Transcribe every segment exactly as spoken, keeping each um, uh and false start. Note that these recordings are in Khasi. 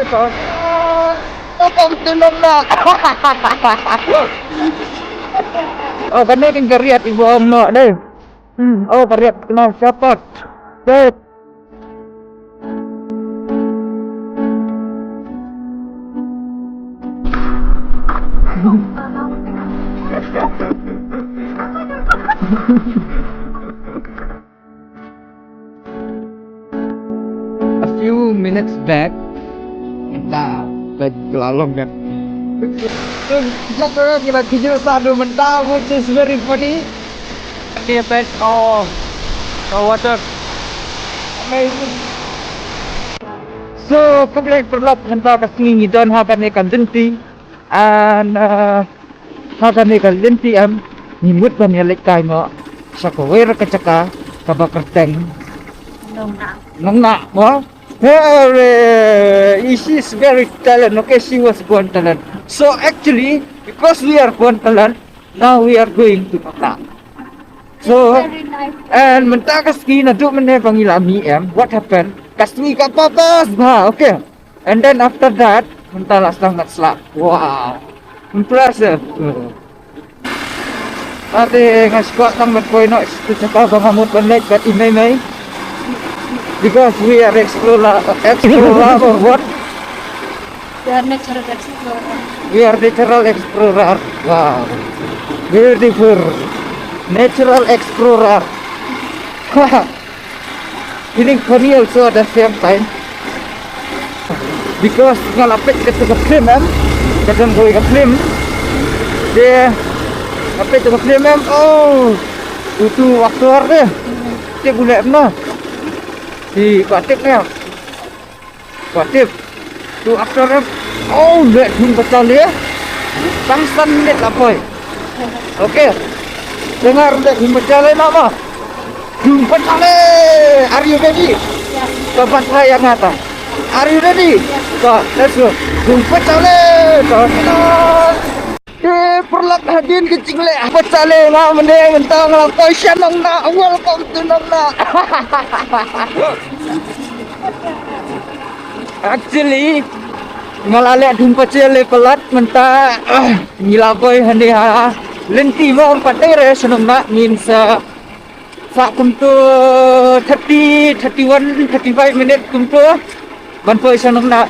Welcome to Nongna. Oh, kane kan ka riat i bong no dei. Hmm, oh, ka riat kena siapa? Dei. A few minutes back, da, back la long kan. Jatuh kita video satu mentah, which is very funny. Ini back, oh, oh, water. Amazing. So, khublei paralok, mynta ka sngi ngi don ha kane ka lynti. And, uh, ha kane ka lynti em, ngi mut ban ïaleit kai mo sha kawei ka jaka kaba kyrteng Nongna. Nongna mo. Hey, she is very talent. Okay, she was born talent. So actually, because we are born talent, now we are going to Nongna. So, very nice. And mynta ka sngi naduh mynne ba ngi la mih em, what happened? Ka sngi ka papas bha, okay. And then after that, mynta la sdang mat sla. Wow. Impressive. Ate nga skwat tang ban poi noh sha tu jaka ba nga mut ban leit bad i Mei Mei. Because we are explorer, explorer or what? We are natural explorer. We are natural explorer. Wow. Beautiful. Natural explorer. Feeling funny also at the same time. Because nga la peit katu ka film em. Katu ka film. Dia la peit katu ka film em. Oh. Utu actor deh. Tip u leh em na. Di ka tip ne. Ka tip. Tu actor em. Oh, leh dum batal ya. Tang san minit la poi. Okay. Dengar leh dum batal ya nama. Dum pachale! Are you ready? Yes. Ka ban try ïa nga ta. Are you ready? Yes. Ka, let's go. Dum pachale! Ka, eh, paralok hadien ka jingleh pachale nga mynne mynta nga la poi sha Nongna. Welcome to Nongna. Actually, nga la leh dum pachale palat mynta, ah, ngi la poi hangne ha lynti mo, pat dei re sha Nongna means, uh, sa kumto thirty, thirty-one, thirty-five minute kumto ban poi sha Nongna.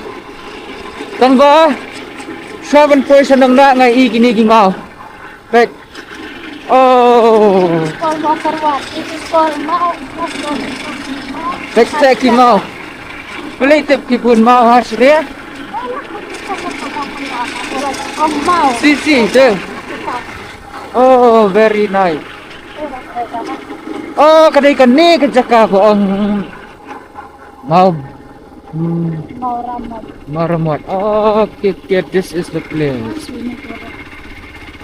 Tang ba sha ban poi sha Nongna nga i kine ki maw. Peit. Oh. It's called water what? It is called maw. Peit, peit ki maw. Peit, tip ki bun maw ha sdang. Oh, maw. Si, si, deh. Oh, very nice. Oh, ka dei kane ka jaka ko ong. Maw. Hmm. Mawramot. Mawramot. Okay, okay, this is the place.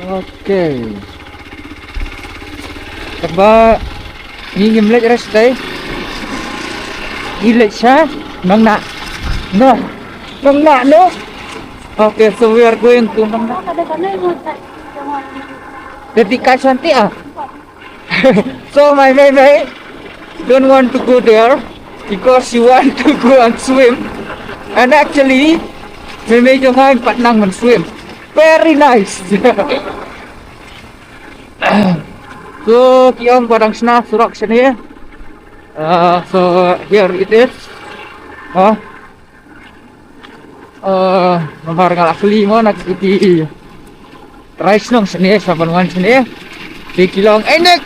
Okay. Kaba ngi ngim leit rest day. Ngi leit sha Nongna. No. Nongna, no. Okay, so we are going to Nongna. Tadi ka cantik ah. So my Mei Mei don't want to go there because she want to go and swim. And actually, Mei Mei jong nga pat nang ban swim. Very nice. So ki ong ba dang shna surok shane. Uh, so here it is. Oh. Uh, namar nga la kylli mo na ki trai shnong shane, sa ban wan shane. Te ki long, "Eh, Nick!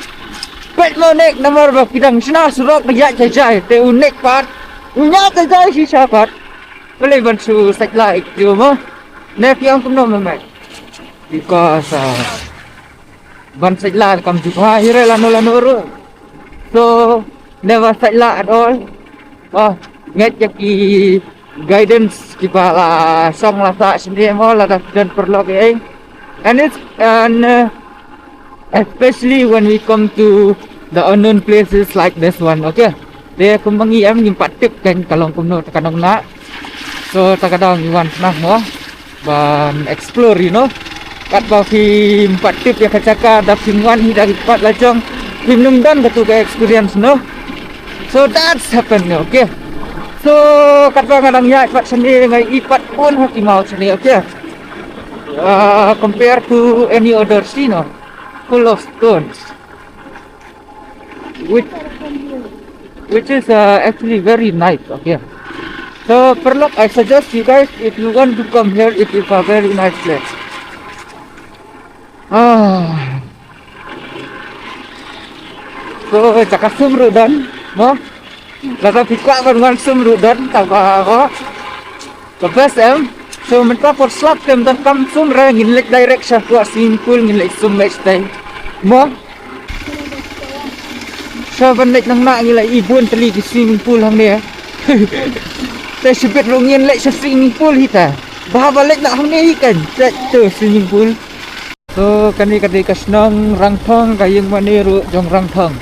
Peit mo, Nick, namar ba ki dang shna surok na ïaid jai jai." Te u Nick pat u ïaid jai jai shisha pat. Balei ban shu sait la ik mo? Nick, ïa kumno mo, mate? Because, uh, ban sait la kam ju ha hi re lano lano ruh. So never sait la at all. Oh, ngeit ïa ki guidance kiba la song la sah shane mo, lada don paralok ei. And it's, and, uh, especially when we come to the unknown places like this one, okay? Te kumba ngi em ngim pat tip kan ka long kumno ta ka Nongna. So ta ka daw ngi wan shnong mo ban explore, you know. Katba phim pat tip ïa ka jaka, da phim wan hi da ki pat la jong, phim nym don katu ka experience, no. So that's happened, okay. So, katba nga dang ïaid pat shane, nga i pat bun ha ki maw shane, okay. Uh, compared to any other sea, no, full of stones, which which is uh, actually very nice, okay. So, paralok, I suggest you guys, if you want to come here, it is a very nice place. Ah. So, jaka sum ruh don, mo? Lada phi kwah ban wan sum ruh don, tangba, mo? Ka best em. So mynta por slap te ym donkam sum re, ngin leit direct sha ka swimming pool, ngin leit sum beit shatei, mo? Sha ban leit nangne ngi la i bun tylli ki swimming pool hangne. Te shibit ruh ngin leit sha swimming pool hi te. Bha ba leit noh hangne hi kan, te tu swimming pool. So kane ka dei ka shnong Rangthong, ka ïing mane ruh jong Rangthong.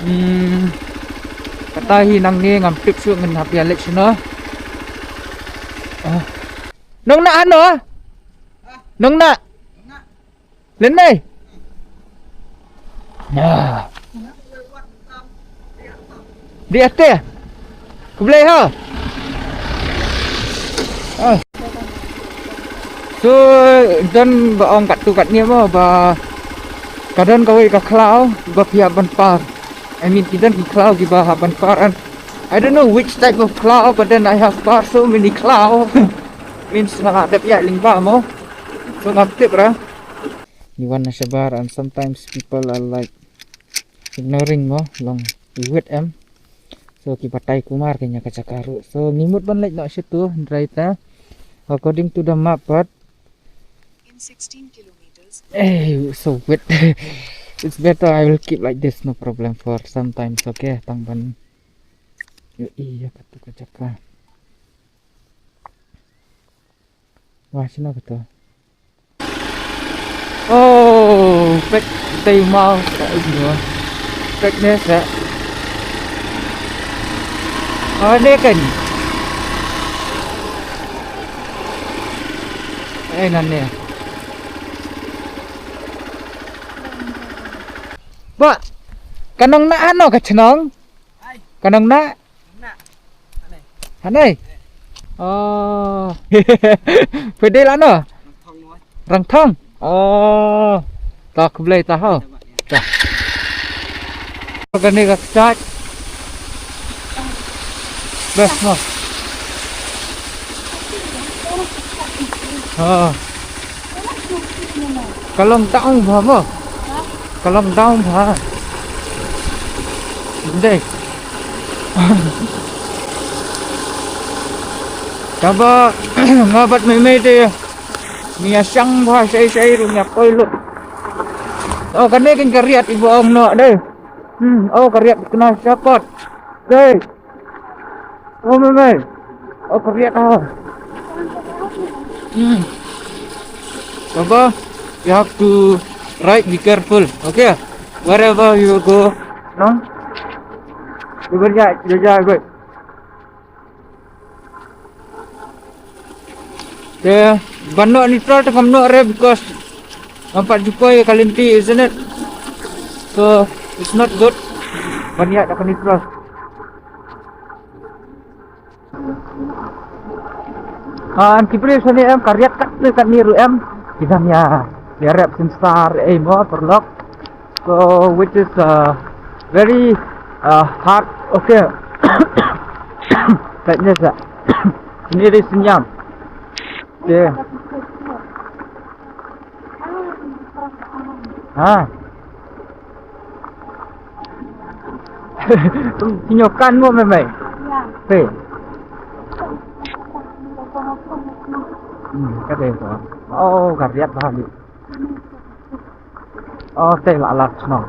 Hmm. Kata hi nangne ngam tip shuh, ngin hap ïa leit shano. Ah. Nong na ano? Nong na? Len nei? Nah. Di ate. Khublei ha. Ah. So don ba ong katto katne mo, ba ka don kawei ka khlaw ba phi hap ban par. I mean, ki don ki khlaw kiba hap ban par, and I don't know which type of khlaw, but then I have par so many khlaw. Means nga la dep ïaid lyngba mo. So ngam tip ra. Ngi wan na shabar and sometimes people are like ignoring mo, long i wit em. So ki batai kumar kane ka jaka ruh. So ngi mut ban leit noh shatu, hynrei te according to the map pat in sixteen kilometers. Eh, so wit. It's better I will keep like this, no problem for sometimes, okay? Tang ban. Yo, iya, katu ka jaka. Wah, shano katu? Oh, pek tei mau sa ujua. Pek ne sa. Oh, ne kan. Eh, nan ne. Ba, ka nong na ano ka chnong? Ka nong na? Hanai. Oh. Phi dei la no? Rangthong. Oh. Ta khublei ta ho. Ta. Kane ka kchai. Best mo. Ha. Ka long down bha mo. Ka long down bha. Dei. Kaba nga bad mei mei te ngi ïa shang bha shai shai ruh ngi ïa poi lut. Oh, kane kan ka riat iba ong noh dei. Hmm, oh, ka riat kena shakot. Dei. Oh, mei mei. Oh, ka riat ah. Hmm. Baba, you have to ride, be careful. Okay? Wherever you go. No? You will get, you get good. Te ban noh neutral te kam noh re, because nampak jukoi ka lynti, isn't it? So it's not good ban ïa da ka neutral. Ah, ki briew shane em, ka riat katne katne ruh em. Ki dang ïa, ïa rep sensar ei mo, paralok. So which is uh, very uh, hard. Okay. Katne sa. Ini di senyam. Okay. Ha. Sinyo kan mo mei mei. Pe. Hmm, ka dei ko. Oh, ka riat bha ni. Oh, te la la shnong.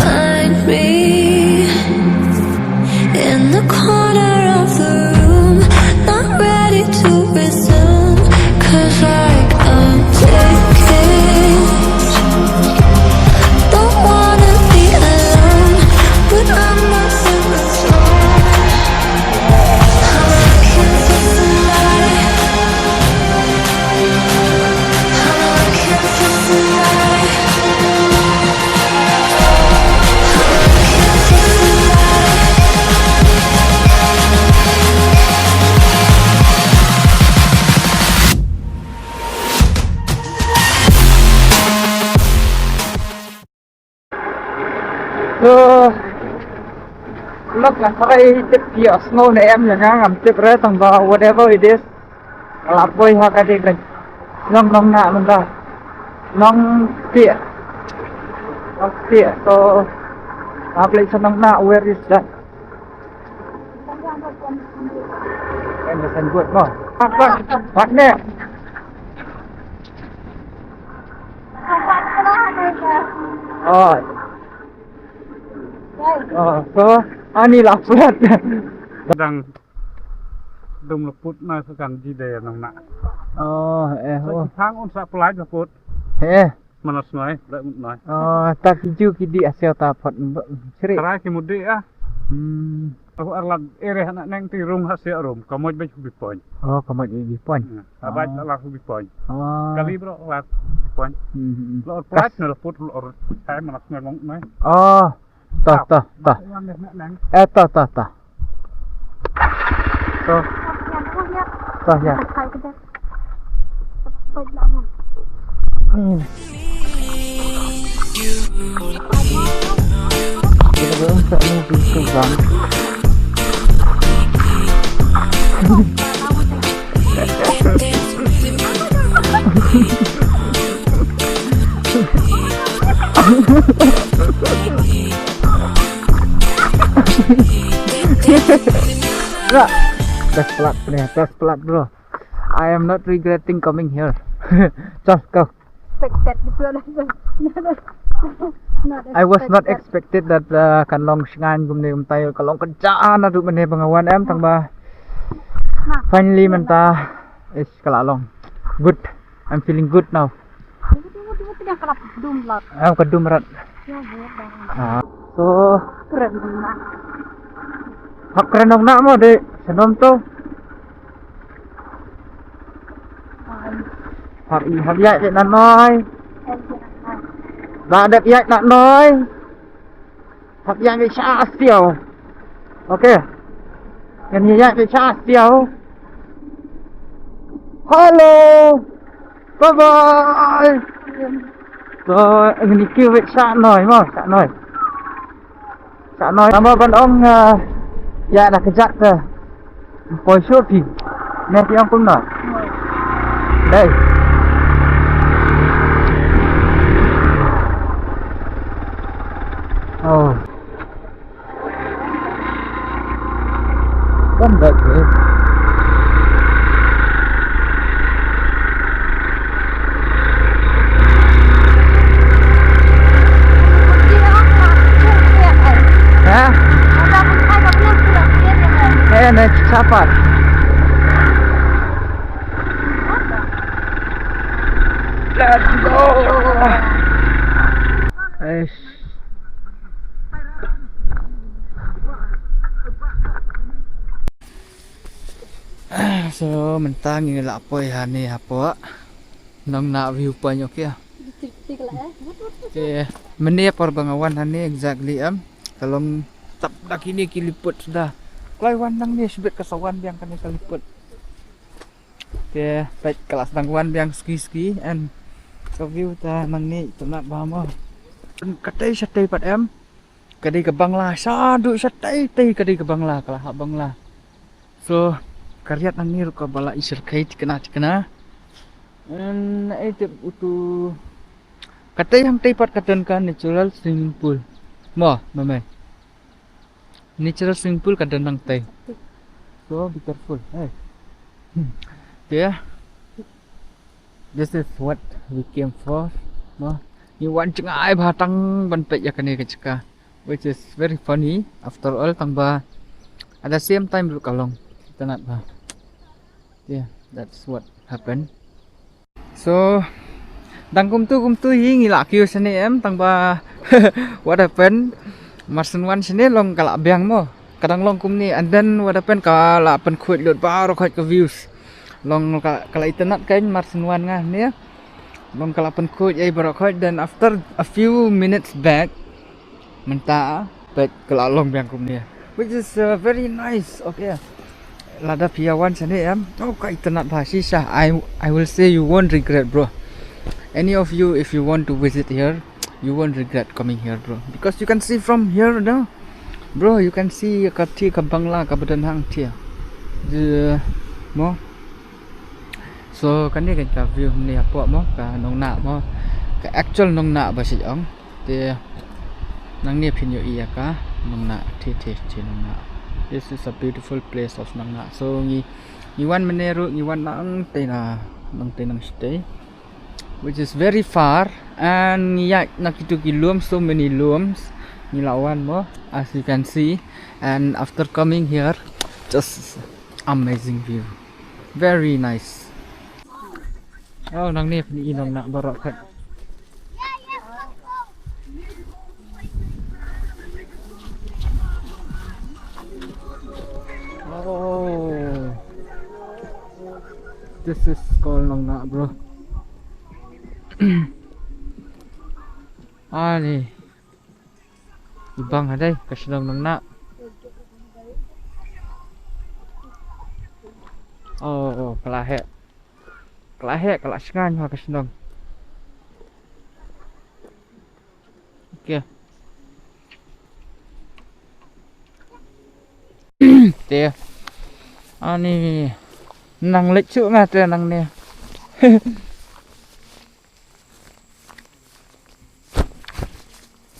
Find me in the corner of the room, not ready to resume. So, lok nga try tip ïa snow ne em ïa nga ngam tip re tang ba whatever it is. Nga la poi ha ka dei ka nong nong na mynta. Nong Tieh. Nong Tieh. So, nga play sa nong na, where is that? Kan da san buat mo. Pat pat. Pat ne. Oh. Oh, so ani la pat. Dang dum la put na sa kan ji de nong na. Oh, eh. Sa oh. Ki thang un sa pelain la put. Eh. Manas noi, la mut noi. Oh, ta ki ju ki di asel ta phot chri. Trai ki mut di ah. Hmm. Aku arlak ere hana neng ti rung hasia rum, kamoj bej hubi pon. Oh, kamoj bej hubi pon. Hmm. Abai oh. Lak hubi pon. Oh. Kali bro lak hubi pon. Hmm. Lo or plat na lo put lo or chai manas noi long noi. Oh. Tah, tah, tah. Eh, tah, tah, tah. Tah. Tah, ya. Hmm. Kita belum tak mau bisu bang. Bro, best plat nih, best plat bro. I am not regretting coming here. Chal, go. Expected. I was not expected that uh, kan long shngain kumne kumtai ka long ka ja na du mane bangawan em tang ba. Finally mynta is ka la long. Good. I'm feeling good now. Em ka dum rat. Ah. So kren nong na. Hap kren nong na mo de senom to. Hap i hap ya na noi. Ba dep ya na noi. Hap ïa ngi sha stiaw. Okay. Ngan ïa ngi sha stiaw. Hello. Bye bye. So ngan ïa ki wei sha noi mo, sha noi. Sha noi. Nama ban ong ïa na kejak te. Poi shuh phi. Ne phi ong kumno? Dei. Oh. Kan dak ni. Ha? Eh, na Chapat. Let's go. Eish. So mynta ngi la poi hangne hapoh Nongna view point, okay. Te mynne por ba nga wan hangne exactly em ka long tap da kine ki liput da. Kloi wan nangne shibit ka sa wan biang kane ka liput. Te peit ka la sdang wan biang ski ski and ka view ta nangne itynnad bha mo. Katei shatei pat em. Ka dei ka Bangla shaduh shatei tei ka dei ka Bangla, ka la hap Bangla. So ka riat nangne ruh kaba la i shyrkhei thikna thikna. Em, na ei tip utu. Katei hangtei pat ka don ka natural swimming pool. Mo, mame. Natural swimming pool ka don hangtei. So be careful. Hey. Hmm. Okay. This is what we came for. Mo. Ngi wan jngai bha tang ban peit ïa kane ka jaka. Which is very funny after all tang ba at the same time ruh ka long itynnad bha. Yeah, that's what happened. So dang kumtu kumtu hi ngi la kiew shane em tang ba what happened? Mar shen wan shane long ka la biang mo. Ka dang long kumne and then what happened, ka la pynkhuid lut baroh khoit ka views. Long ka, ka la itynnad kein mar shen wan nga ne. Long ka la pynkhuid ei baroh khoit, then after a few minutes back mynta peit ka la long biang kumne, which is uh, very nice. Okay. Lada phi ïa wan shane em, oh ka itynnad bha shisha. I, I will say you won't regret, bro. Any of you, if you want to visit here, You won't regret coming here, bro. Because you can see from here, no? Bro, you can see ka ti ka bangla ka badan hang ti. The, mo? So, kane ka view ni hapoh mo, ka nongnah mo. Ka actual nongnah ba shi ong. Te, nangne phin ïohi ïa ka nongnah, te, te, te nongnah. This is a beautiful place of nongnah. So, ngi, ngi wan mynne ruh, ngi wan nangtei na, nangtei nang shatei. Which is very far, and ngi ïaid na kitu ki lum, so many lums. Ngi la wan mo, as you can see. And after coming here, just amazing view. Very nice. Oh, nangne phin ïohi nongnah baroh khat. Oh. This is called nongnah, bro. Ani. I bang ha dei, ka shnong nongnah. Oh, oh, ka la heh. Ka la heh, ka la shngaiñ ha ka shnong. Okay. Te. Ani nang leit shuh nga te nangne.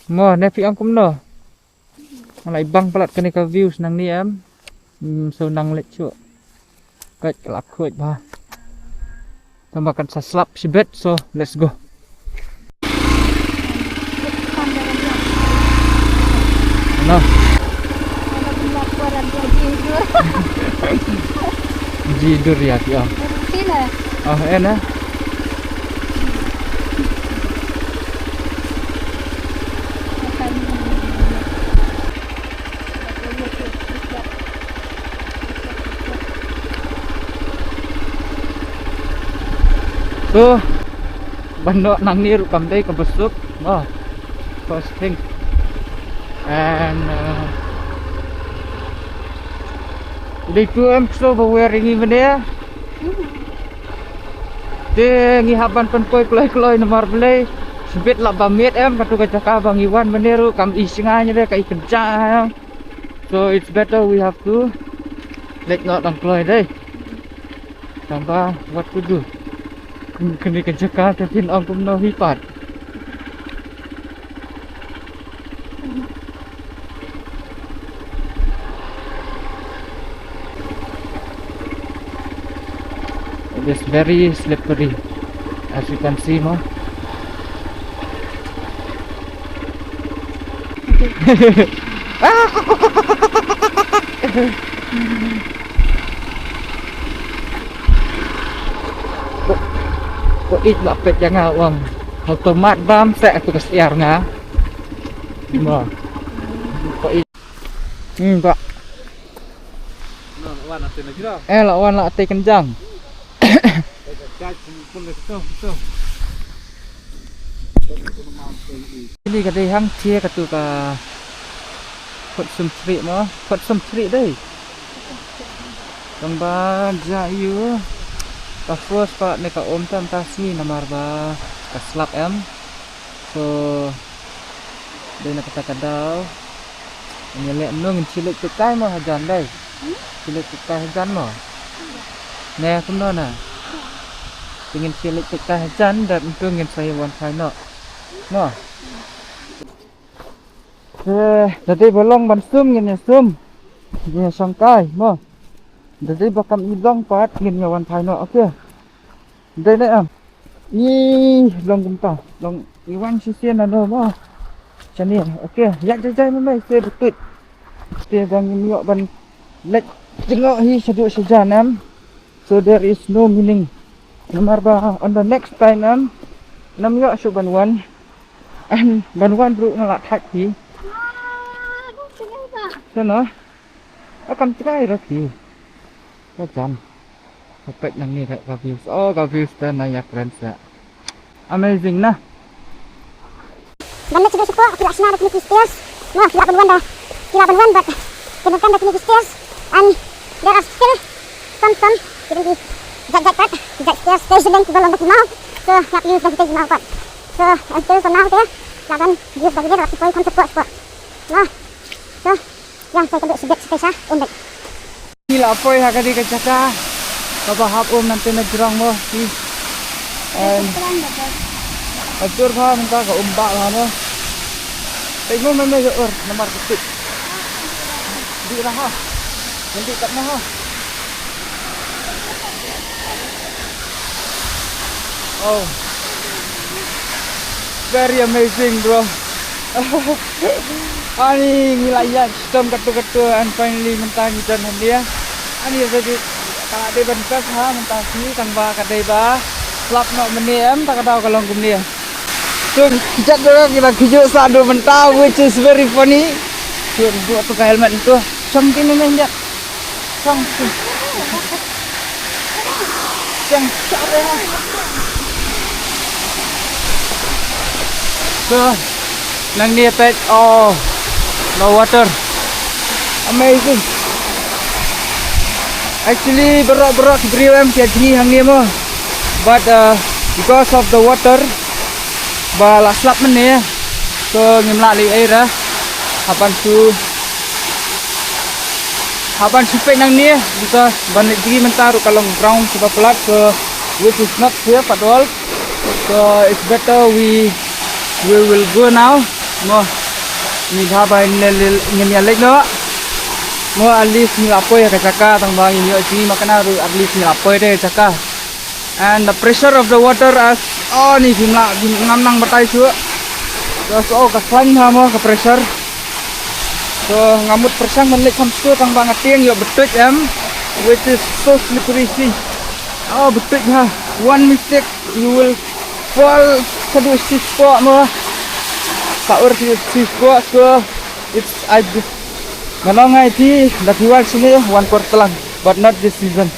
Mo, ne phi ong kumno? Nga la i bang palat kane ka views nangne em. Hmm, so nang leit shuh. Kait ka la khuid bha. Tang ba kan sa slap shibit, so let's go. Ano? Ji dur ya, ya. Oh, eh, na. So, ban noh nangne ruh kam dei kaba suk. Oh, first thing. And, uh, dei tu em kso ba wer ngi mynne. Te ngi hap ban pynpoi kloi kloi namar balei. Shibit lah ba miet em, katu ka jaka ba ngi wan mynne ruh kam i shngaiñ re, ka i kynjah em. So it's better we have to leit noh dang kloi dei. Tang ba what to do. Kane ka jaka te phin ong kumno hi pat. It is very slippery, as you can see, no? Ko, ko ïeit la peit ïa nga, wan. Hal tomat bam seh tu ka syiar nga. Ba. Ko ïeit. Hmm, ba. Eh, la wan la tei kynjang. Kine ka dei hangthie katu ka Phot Sum Chri mo, Phot Sum Chri dei. Tang ba ja ïu ka first part ne ka um tam ta sngi namar ba ka slap em. So dei na kata ka daw. Ngi leh mno ngin shu leit peit kai mo hajan dei. Shu leit peit kai hajan mo. Ne kumno na. Te ngin shu leit peit kai hajan dep mno ngin sa ïa wan phai noh. Mo. Eh, da dei ba long ban sum ngin ïa sum. Ngin ïa shong kai mo. Da dei ba kam i long pat ngin ïa wan phai noh. Okay. Dei ne em. Ih, long kumta. Long i wan shisien na no mo. Shane. Okay. Ïa jai jai mo mai se butut. Te ba ngin ïoh ban leit jngoh hi shaduh shajan em. So there is no meaning. Namar ba on the next time em, ngam ïoh shuh ban wan. Ban wan ruh nga la thait hi. Shano? Kam try ruh hi. Ka jan. Ka peit nangne ka, ka views. Oh, ka views te na ïakren sa. Amazing na. Ban leit shaduh shapoh, phi lah shna da kine ki stairs. Mo, phi lah ban wan da. Phi lah ban wan, but phi lah ban da kine ki stairs. And there are still some, some, ki dang ki jait jait pat, ki jait stairs, stairs ki dang ki ba long da ki maw. So, phi lah use da ki maw pat. So, until for now te, Laban, gift da gift, la poi kham spot spot. Lah. So, yang saya kena sedek sedek sah, umbek. Ngi la poi ha kane ka jaka kaba hap um nangta na jrong mo, hi. And ka jur bha mynta ka um bha bha mo. Peit mo mynta ka jur namar ka peit. Dih bha ha. Nanti kat na ha. Oh. Very amazing, bro. Ani ngi la ïaid shitom katto katto and finally mynta ngi don hangne. Ani ka dei, ka dei ban best ha mynta sngi tang ba ka dei ba slap noh mynne em, ta ka daw ka long kumne. To, kjat dara ki ba kjut sa do mynta, which is very funny. To, buh to ka helmet to. Chong kine ne ndia. Chong kine. Chong kine. To, nangne peit, oh, the water. Amazing. Actually, baroh baroh ki briew em ki ïa jngi hangne mo. But uh, because of the water, ba la slap mynne, so ngim lah leh ei re. Hap ban shu, hap ban shu peit nangne, because ban leit jngi mynta ruh ka long ground kaba palat, so which is not safe at all. So it's better we, we will go now. Mo, ngi bha ba ngin ïa leit noh. Mo, at least ngi la poi ha ka jaka, tang ba ngin ïoh jngi ma kane ruh, at least ngi la poi te ha ka jaka. And the pressure of the water as, oh, ni phim lah, phim ngam nang batai shuh. Just, oh, ka slap ha mo ka pressure. So nga mut pyrshang ban leit kham shuh tang ba nga tieng ïoh btuid em, which is so slippery, see. Oh, btuid ha. One mistake, you will fall. Ka dei shi spot mo. Ka ur shi spot, so it's, I just, nga ong ïa phi, da phi wan shane, wan por tlang, but not this season.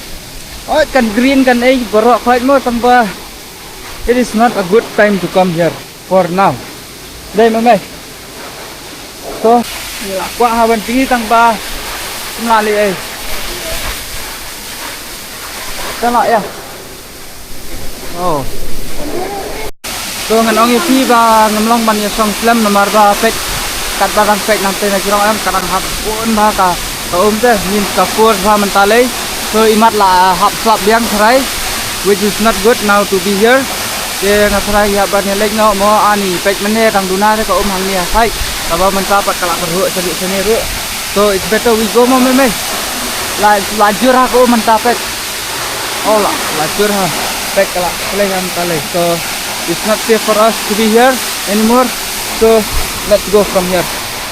Oh, kan green kan ei baroh khoit mo, tang ba it is not a good time to come here for now. Dei mo mei. So, ngi la kwah ha ban jngi tang ba ngim lah leh ei. Ka lah ïa. Oh. So ngan ong ïa phi ba ngam long ban ïa shong slem namar ba peit katba dang peit nangta na jrong em ka dang hap bun bha ka, ka um te, means ka force bha mynta lei. So imat la hap slap biang tharai, which is not good now to be here. Te nga tharai ïa ban ïa leit noh mo, ani peit mynne dang duna te ka um hangne ha side. Kaba mynta pat ka la pyrhuh shane shane ruh. So it's better we go mo mei mei. La, la jur ha ka um mynta peit. Oh la, la jur ha. Peit ka la play ha mynta lei. So it's not safe for us to be here anymore. So let's go from here.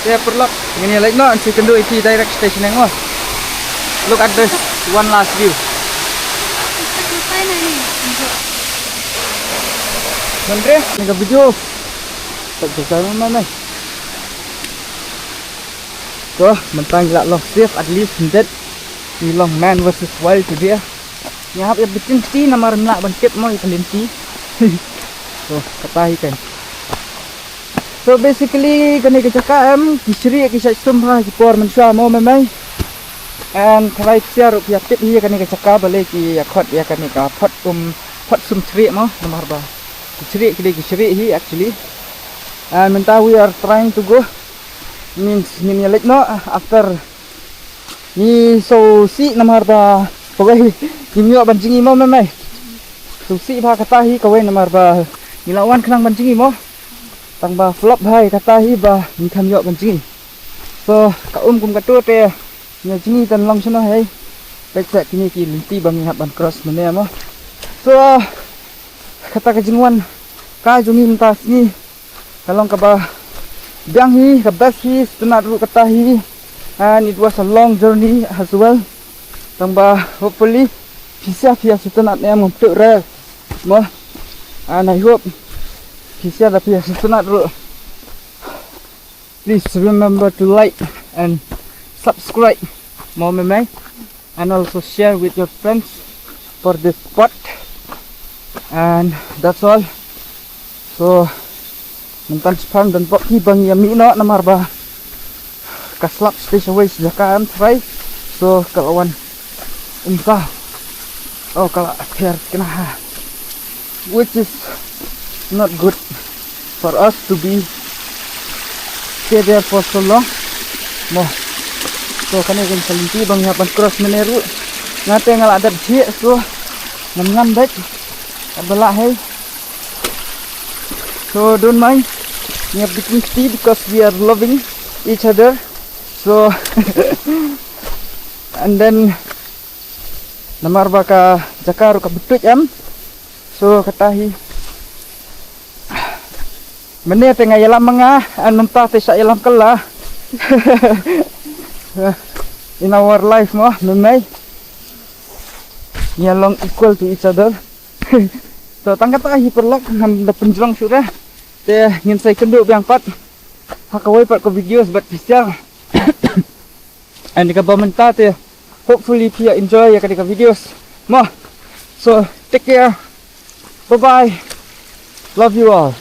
Te paralok, ngin ïa leit noh, ngan sa ïakynduh ïa phi direct station mo. Look at this one last view. Mynta ne ka video. Tak jaka mana. To, mynta ngi la long safe at least, hynrei ngi long man versus wild today. Ngi hap ïa bit lynti namar ngim lah ban kep mo ïa ka lynti. To, kata hi kan. So basically kane ka jaka em ki shrieh ki shait sum ha ki por mynshuwa mo mei mei. And tharai phi ruh phi ïa tip hi kane ka jaka balei ki ïa khot ïa kane ka Phot Um, Phot Sum Shrieh mo, namar ba ki shrieh ki dei ki shrieh hi actually. And mynta we are trying to go. Means ngin ïa leit noh after ngi shu sih namar ba kawei ngim ïoh ban jngi mo mei mei. Shu sih bha kata hi kawei namar ba ngi la wan khnang ban jngi mo. Tang ba flop bha hi kata hi ba ngim kham ïoh ban jngi. So ka um kum katu te ngi jngi tang long shano hei. Peit sa kine ki lynti ba ngi hap ban cross mynne mo. So kata ka jingwan ka jong ngi mynta sngi ka long kaba biang hi, ka best hi, sngewtynnat ruh kata hi. And it was a long journey as well. Tang ba hopefully phi sa phi ïa sngewtynnat ne em, ngam tip re mo. And I hope phi sa da phi ïa sngewtynnat ruh. Please remember to like and subscribe mo mei mei. And also share with your friends for this spot. And that's all. So mynta shaphang don bok hi ba ngi ïa mih noh namar ba ka slap sha kawei shi jaka em trai. So ka la wan um ka, oh ka la pher kane ha, which is not good for us to be Stay there for so long. Mo. So kane kan sa lynti ba ngi hap ban cross mynne ruh. Nga te nga la dep jhieh, so ngam ngam beit. Ba lah hei. So don't mind. We have become tea because we are loving each other. So and then namar ba ka jaka ruh ka btuit em. So kata hi. Mynne te nga ïalam ma nga, and mynta te sa ïalam kylla. In our life mo mynne, ïa long equal to each other. So tang kata hi paralok, ngam da pynjrong shuh re. Te ngin sa ïakynduh biang pat ha kawei pat ka videos bad phi sha. And kaba mynta te, hopefully phi enjoy ïa ka dei ka videos mo. So take care. Bye bye. Love you all.